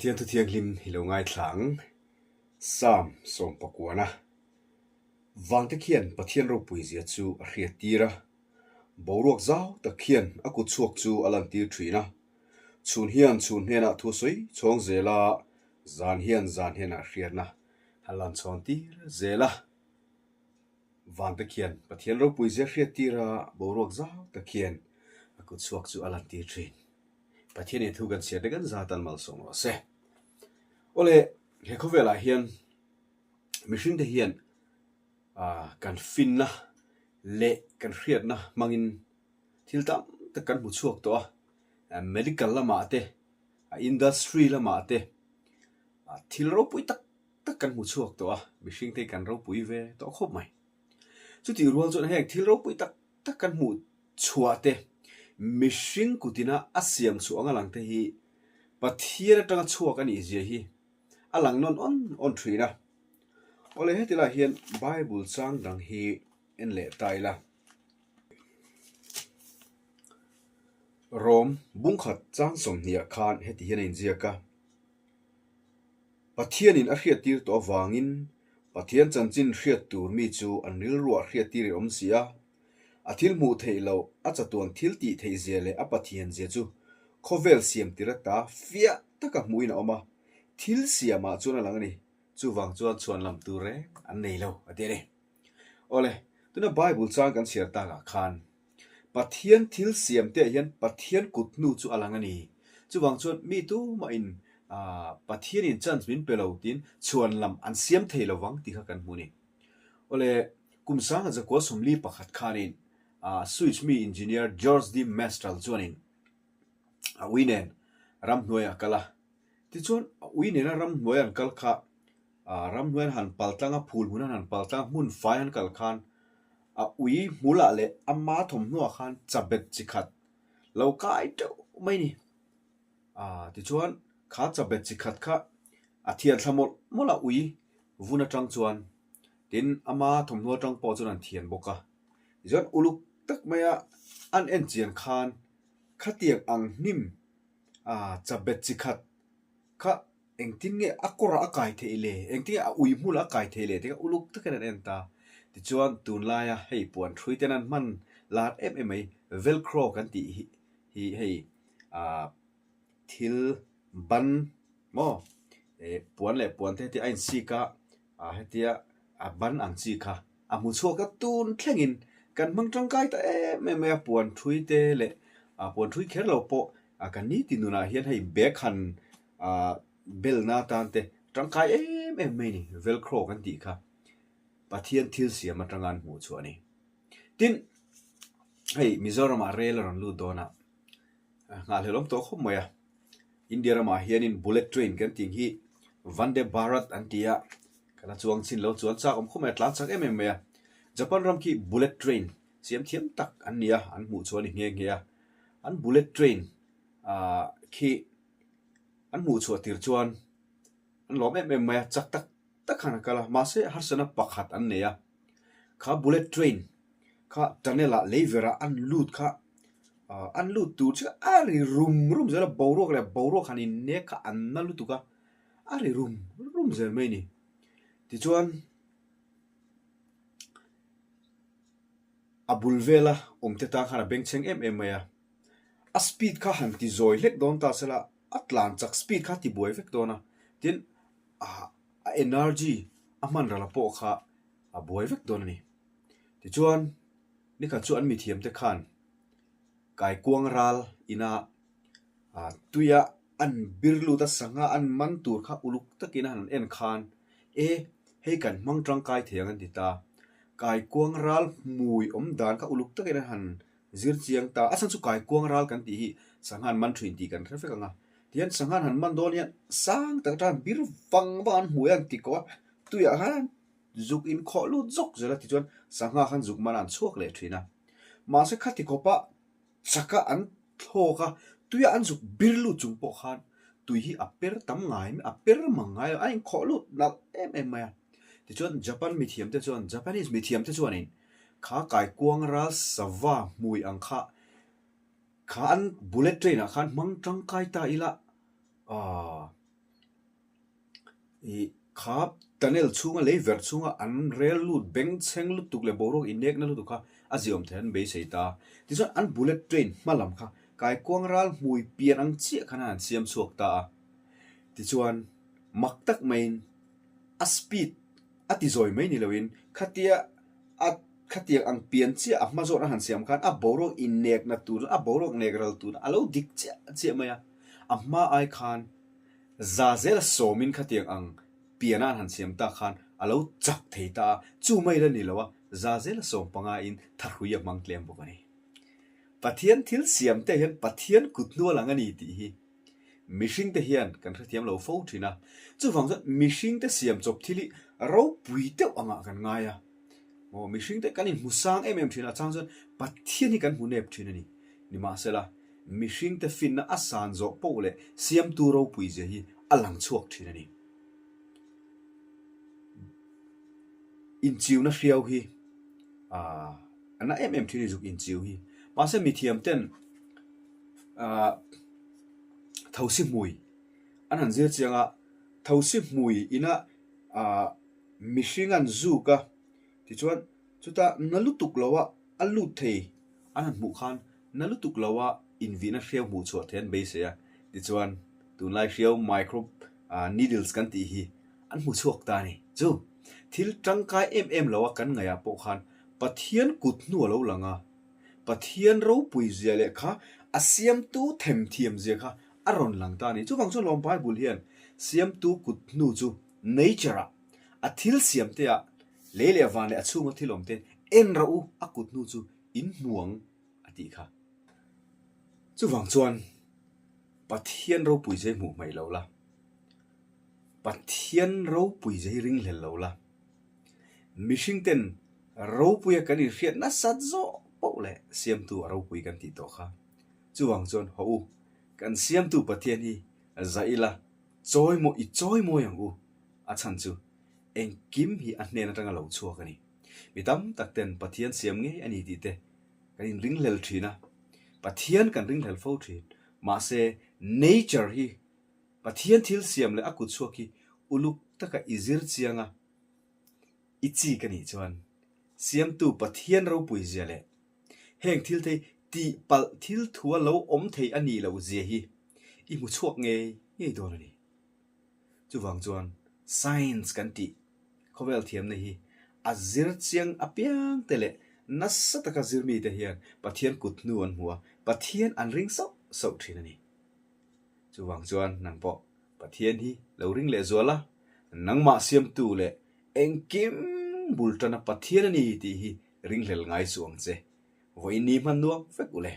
Pathian thu thianghlim i lo ngaithla ang. Psalm sawmpakuana Vangte khian Pathian ropui zia chu a hriat tir a, boruak zau tak khian a kut chhuak chu a lantir thin a. Chhun hian chhun hnenah thu sawi chhawng zel a, zan hian zan hnenah hriatna a lan chhawn tir zel a. Vante khian Pathian ropui zia hriat tir a, boruak zau tak khian a kut chhuak chu a lantir thin. Pathian in thu kan chhiar te kan zat an malsawm rawh se. Awle, he khawvelah hian mihring te hian kan finna leh kan hriatna hmangin thil tam tak kan hmu chhuak tawh a, medical lamah te, industry lamah te thil ropui tak tak kan hmu chhuak tawh a, mihring te hi kan ropui ve tawh khawp mai. Chutih rual chuan heng thil ropui tak tak kan hmuh chhuah te, mihring kutina a siam chhuah anga lang te hi Pathian atanga chhuak a nih zia hi a lang nawn awn awn thin a. Awle heti lai hian Bible chang dang hi en leh ta ila. Rom bungkhat chang sawmhniah khan heti hian a inziak a. Pathianin a hriattir tawh avangin Pathian chanchin hriat tur mi chu an rilruah hriattir i awm si a. A thil hmuh theih loh, a chatuan thil tih theih zia leh a Pathian zia chu khawvel siam tir ata fiah taka hmuhin a awm a, thil siamah chuan a lang a ni. Chuvang chuan chhuan lam tur reng an nei lo, a ti a ni. Awle, tuna Bible chang kan chhiar takah khan Pathian thil siam te ah hian Pathian kut hnu chu a lang a ni. Chuvang chuan mi tumahin Pathianin chance min pe lo tiin chhuan lam an siam thei lo vang tih kha kan hmu a ni. Awle, kum sanga zakua sawmli pakhat khanin Swiss mi engineer George de Mestral chuanin a ui nen ramhnuaiah a kal a. Tichuan a ui nena ramhnuai an kal kha ramhnuai an han pal tlang a, phul hmun an han pal tlang a, hmun fai an kal khan A ui hmulah leh ama thawmhnuah khan chabet chi khat lo kai teuh mai ni. Aa tichuan kha chabet chi khat kha a thian thla mawlh mawlh a ui vun atang chuan tin ama thawmhnaw atang pawh chuan an thian bawk a. Tichuan uluk tak maia an en chian khan khatiang ang hnim aa chabet chi khat kha Engtin nge a kawrah a kai theih le? Engtin nge a ui hmulah a kai theih le? Tikha uluk takin an en ta. Tichuan, tunlaia hei puan hrui ten an hman lar em em mai, velcro kan tih hi hi hei ah thil ban maw eh puan leh puan te hetia a insik a, ah hetia a ban ang chi kha a hmu chhuak a tun thlengin kan hmang tangkai ta em em mai a, puan hrui te leh ah puan hrui kher lo pawh ah kan niti nunah hian hei bag han Ah belna atan te tangkai em em mai ni, velcro kan tih kha Pathian thil siam atanga an hmuh chhuah a ni. Tin, hei Mizoramah rel a rawn lut dawn a, nghahhlelh awm tawh khawp mai a. India ramah hianin bullet train kan tih hi Vande Bharat an ti a, ka la chuang chin lo chuan chak awm khawp mai a, tlan chak em em mai a. Japan ram khi bullet train siam thiam tak an ni a, an hmuh chhuah a ni nghe nghe a. An bullet train ah khi An hmuh chhuah tir chuan an lawm em em mai a, chak tak tak khan a kal a, mahse harsatna pakhat an nei a, kha bullet train kha tunnel ah lei verah an lut kha ah an lut tur chu a ri rum rum zel a, boruak leh boruak han innek kha an na lutuk a, a ri rum rum zel mai a ni. Tichuan a bul vela awmte tan khan a bengchheng em em mai a. A speed kha han ti zawi hlek dawn ta sela, a tlan chak speed kha ti buai vek dawn a, tin ah a energy a hman rala pawh kha a buai vek dawn a ni. Tichuan nikhat chu an mithiam te khan kaikuang ral ina ah tuia an bir lut a sangha an man tur kha uluk takin a han en khan e hei kan hmang tangkai thei ang an ti ta, kaikuang ral hmui awm dan kha uluk takin a han Zir chiang ta, a chhan chu kaikuang ral kan tih hi sanghan man thin tih kan hre vek ang a. Tihian sanghan han man dawn hian sang tak atang bir vang vang an hmuh e an ti ko a, tuiah khan zuk inkhawh lut zawk zel a tichuan sangha khan zuk man a an chhuak leh thin a. Mahse khati khawpa chaka an thlawk a, tuiah an zuk bir lut chung pawh khan tui hi a per tam ngai a per mang ngai lo, a inkhawh lut nalh em em mai a. Tichuan Japan mithiamte chuan Japanese mithiamte chuanin Kha kaikuang ral sava hmui ang kha kha an bullet train ah khan hmang tangkai ta ila aaa. Ih kha tunnel chhunga lei verh chhunga an rel lut bengchheng lutuk leh boruak inekna lutuk kha a ziawm theih an beisei ta a. Tichuan an bullet train hma lam kha kaikuang ral hmui pian ang chiah khan an siam chhuak ta a. Tichuan mak tak maiin a speed a ti zawi mai ni loin khatia a khatiang ang pian chiah a hma zawt a han siam khan a boruak inekna tur a boruak nek ral tur a lo dik chiah chiah mai a. A hma ai khan Za zela sawmin khatiang ang piana an han siam tak khan a lo chak thei ta a, chu mai la ni lo a, za zela sawm pangain thahrui a hmang tlem bawk a ni. Pathian thil siam te hian Pathian kut hnual ang a ni tih hi mihringte hian kan hrethiam lo fo thin a, chuvang chuan mihringte siam chawp thil hi ropui deuh angah kan ngai a, maw mihringte kan inhmu sang em em thin a, a chang chuan Pathian hi kan hmu nep thin a ni. Nimahsela, mihringte finna a san zawh poh leh siamtu ropui zia hi a lang chhuak thin a ni. Inchiuna hriau hi a na em em thin a ni zuk inchiu hi. Mahse mithiam ten thosi hmui an han zir chiang a, thosi hmui ina mihring an zuk a tichuan Chutah na lutuk lo a a lut thei an han hmuh khan na lutuk lo a invihna hriau hmuh chhuah thei an beisei a, tichuan tunlai hriau micro needles kan tih hi an hmu chhuak ta a ni. Chu thil tangkai em em lo a kan ngaihah pawh khan Pathian kut hnu a lo lang a, Pathian ropui zia leh kha a siamtu themthiam zia kha a rawn lang ta a ni. Chuvang chuan lawm Bible hian siamtu kut hnu chu nature ah a thil siam te ah Lei leh van leh a chhunga thil awm te en rawh u, a kut hnu chu in hmu ang a tih kha. Chuvang chuan Pathian ropui zai hmuh hmaih lo la, Pathian ropui zai ringhlel lo la, mihring ten ropuia kan inhriat nasat zawh poh leh siamtu a ropui kan tih tawh kha. Chuvang chuan haw u, kan siamtu Pathian hi zah ila chawimaw i chawimawi ang u, a chhan chu Engkim hi a hnen atanga lo chhuak a ni. Mi tam tak ten Pathian siam ngei a ni tih te kan inringhlel thin a, Pathian kan ringhlel fo thin. Mahse, nature hi Pathian thil siam leh a kut chhuak hi uluk taka i zir chiang a, i chik a nih chuan siamtu Pathian ropui zia leh heng thil thei tihpalh thil thua lo awm thei a nih loh zia hi i hmu chhuak ngei ngei dawn a ni. Chuvang chuan science kan tih khawvel thiamna hi a zir chiang apiang te leh nasa taka zir mite hian Pathian kut hnu an hmu a, Pathian an ring sauh sauh thin a ni. Chuvang chuan nang pawh Pathian hi lo ring leh zual a, nangmah siamtu leh engkim bul tana Pathian a ni tih hi ringhlel ngai suh ang che. Vawiin ni hman nuam vek u le.